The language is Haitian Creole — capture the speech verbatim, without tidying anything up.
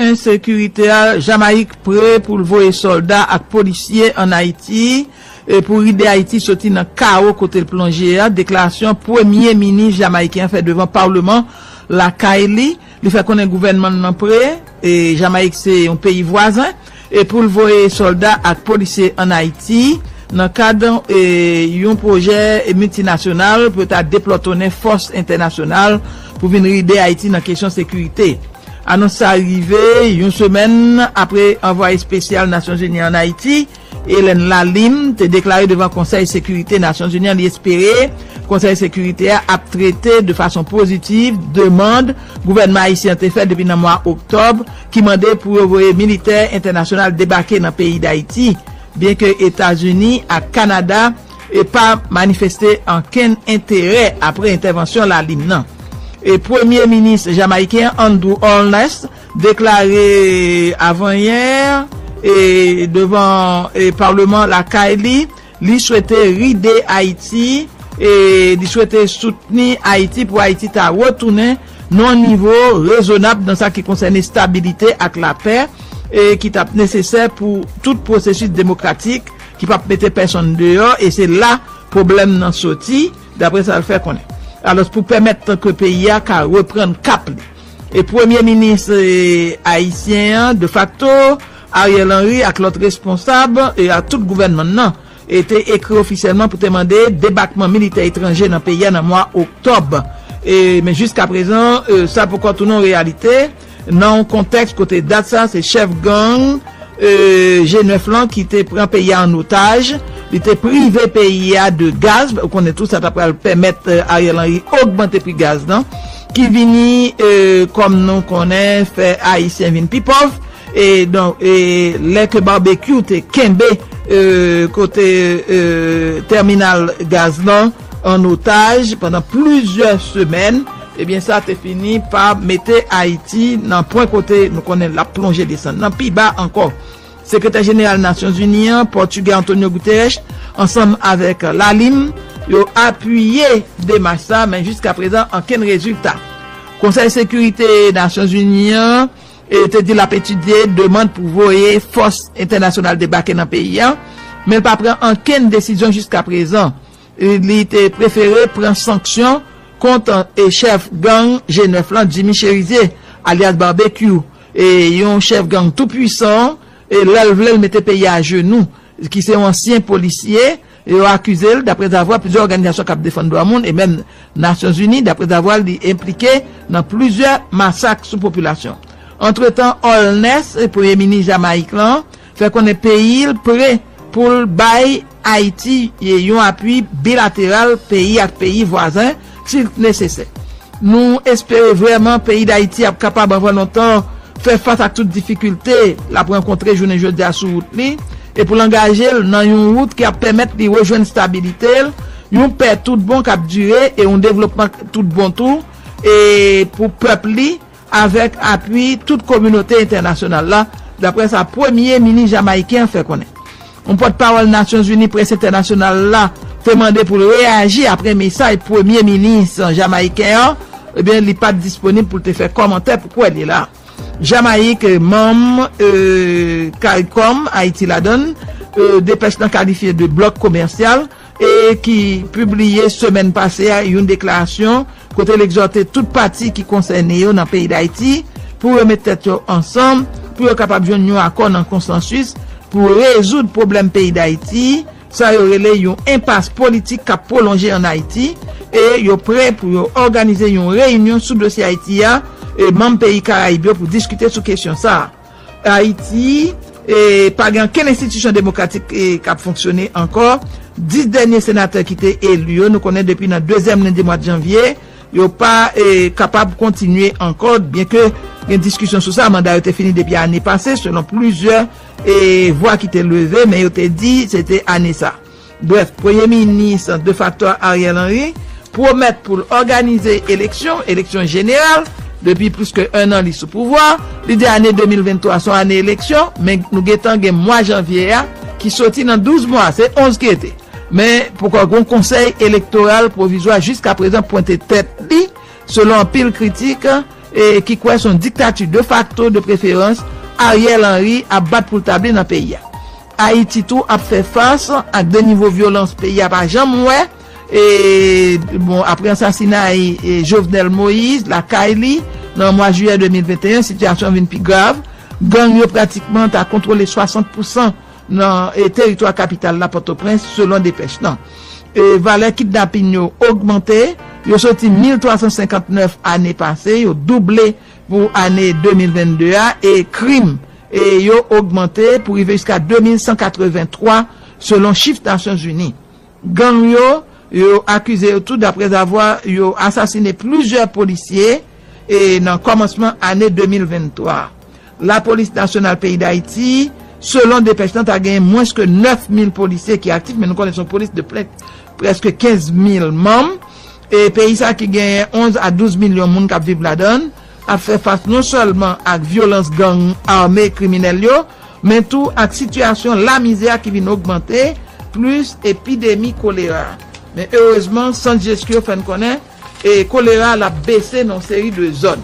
Ensekirite a, Jamayik pre pou l voye sòlda ak polisye ann Ayiti e pou ride Ayiti soti nan kawo kote l plonje a, deklarasyon premye minis jamayiken an fè devan palman lakay li. Li fè konnen gouvènman l nan pre, e Jamayik se yon peyi vwazen, e pou l voye sòlda ak polisye ann Ayiti nan kad e, yon pwojè miltinasyonal pou yo ta deplòtonnen fòs entènasyonal pou vin ride Ayiti nan kesyon sekirite. Anons sa rive yon semèn apre anvwaye espesyal Nasyonzini ann Ayiti, Hélène Lalim, te deklare devan Konsèy Sekirite Nasyonzini an li espere Konsèy Sekirite a ap trete de fason pozitiv demann gouvènman ayisyen an te fè depi nan mwa oktòb ki mande pou yo voye militè entènasyonal debake nan peyi Dayiti, byenke Etazini ak Kanada e pa manifeste ankenn enterè apre entèvansyon Lalim nan. E Premye Minis jamayiken an, Andrew Holness, deklare avanyè e devan e palman lakay li, li swete ride Ayiti e li swete soutni Ayiti pou Ayiti ta retounen nan yon nivo rezonab nan sa ki konsène estabilite ak lapè e ki t ap nesesè pou tout pwosesis demokratik ki p ap mete pèsonn deyò e se la pwoblèm nan soti, dapre sa l fè konnen. Alòs, pou pèmèt ke peyi a ka reprann kap li. E Premye Minis e, ayisyen an, defakto, Ariel Henry ak lòt responsab e a tout gouvènman nan e te ekri ofisyèlman pou te mande debakman militè etranje nan peyi a nan mwa oktòb. E, men jiskaprezan, e, sa poko tounen yon reyalite nan yon kontèks kote dat sa se chèf gang e, G nèf lan ki te pran peyi a an otaj. Li te prive peyi a de gaz. Ou konnen tou sa ta pral pèmèt e, Ariel Henry ogmante pri gaz lan, ki vini e, kòm nou konnen fè Ayisyen vin pi pòv. E donk e, lè ke Barbecue te kenbe e, kote e, tèminal gaz lan an otaj pandan plizyè semèn, ebyen sa te fini pa mete Ayiti nan pwen kote nou konnen l ap plonje desann nan pi ba ankò. Sekretè Jeneral Nasyonzini an, Pòtigè Antonio Guterres, ansanm avèk Lalim, yo apiye demach sa, men jiskaprezan ankenn rezilta. Konsèy Sekirite Nasyonzini an e, te di l ap etidye demann pou voye fòs entènasyonal debake nan peyi a, men l pa pran ankenn desizyon jiskaprezan. E, li te prefere pran sanksyon kont e, chèf gang G nèf lan, Jimmy Chérizier, alyas Barbecue, e, yon chèf gang tou pwisan, e, lè l vle l mete peyi a ajenou, ki se yon ansyen polisye, yo akize l, daprezavwa plizyè òganizasyon k ap defann dwa moun e menm Nasyonzini, daprezavwa li enplike nan plizyè masak sou popilasyon. Antretan, Holness, premye minis Jamayik lan, fè konnen peyi l pre pou l bay Ayiti yon apui bilateral peyi ak peyi vwazen, si l nesesè. Nou espere vrèman peyi Dayiti ap kapab anvan lontan fè fas ak tout difikilte l ap rankontre jounen jodi a sou wout li, e pou l angaje l nan yon wout ki ap pèmèt li rejwenn stabilite l, yon pè tout bon k ap dire e yon devlopman tout bon tou, e pou pèp li, avèk apui tout kominote entènasyonal la, daprè sa premye minis jamayiken an fè konnen. Yon pòtpawòl Nasyonzini Près Entènasyonal la te mande pou l reyaji apre mesaj premye minis jamayiken an, ebyen, li pa t disponib pou l te fè kòmantè pou kwè li la. Jamayik, e, manm e, CARICOM, Ayiti ladann, e, depèch lan kalifye de blòk komèsyal, e ki pibliye semèn pase a yon deklarasyon kote l egzòte tout pati ki konsène yo nan peyi Dayiti pou yo met tèt yo ansanm, pou yo kapab jwenn yon akò nan konsansis pou rezoud pwoblèm peyi Dayiti, sa yo rele yon enpas politik k ap pwolonje ann Ayiti, e yo pre pou yo òganize yon reyinyon sou dosye Ayiti a, e manm peyi Karayib yo pou diskite sou kesyon sa a. Ayiti, e pa gen ankenn enstitisyon demokratik e k ap fonksyone ankò. Dis dènye senatè ki te eli yo, nou konnen depi nan dezyèm lendi mwa janvye, yo pa e, kapab kontinye ankò, byenke gen diskisyon sou sa, manda yo te fini depi ane pase, selon plizyè e, vwa ki te leve, men yo te di se te ane sa. Brèf, premye minis defakto a Ariel Henry pwomèt pou l òganize eleksyon, eleksyon jeneral, depi plis ke enn an li sou pouvwa. Li di ane de mil venntwa se yon ane eleksyon, men nou gentan gen mwa janvye a ki soti nan douz mwa, se onz ki rete. Men poko gen yon konsèy elektoral pwovizwa jiskaprezan pwente tèt li, selon anpil kritik, e ki kwè se yon diktati de facto de preferans Ariel Henry ap bat pou l tabli nan peyi a. Ayiti tou ap fè fas ak de nivo vyolans peyi a pa janm wè. E, bon, apre ansasinay e Jovenel Moïse lakay li nan mwa jiyè de mil venteyen, sitiyasyon vin pi grav. Gang yo pratikman ta kontwole swasant pousan nan e, teritwa kapital la, Pòtoprens, selon depèch lan. E, valè kidnapin yo ogmante, yo soti mil twa san senkant nèf ane pase, yo double pou ane de mil vennde a, e krim e, yo ogmante pou rive jiska de mil san katrevenntwa, selon chif Nasyonzini. Gang yo, yo akize yo tou daprèzavwa yo asasine plizyè polisye e, nan kòmansman ane de mil venntwa. Lapolis Nasyonal peyi Dayiti, selon depèch lan, ta genyen mwens ke nèf mil polisye ki aktif, men nou konnen se yon polis de plè, prèske kenz mil manm. E peyi sa ki genyen onz a douz milyon moun k ap viv ladan l, ap fè fas non sèlman ak vyolans gang ame kriminèl yo, men tou ak sitiyasyon lamizè ki vin ogmante, plis epidemi kolera. Men erezman, Sant Jesco fè n konnen e kolera l ap bese nan yon seri de zòn.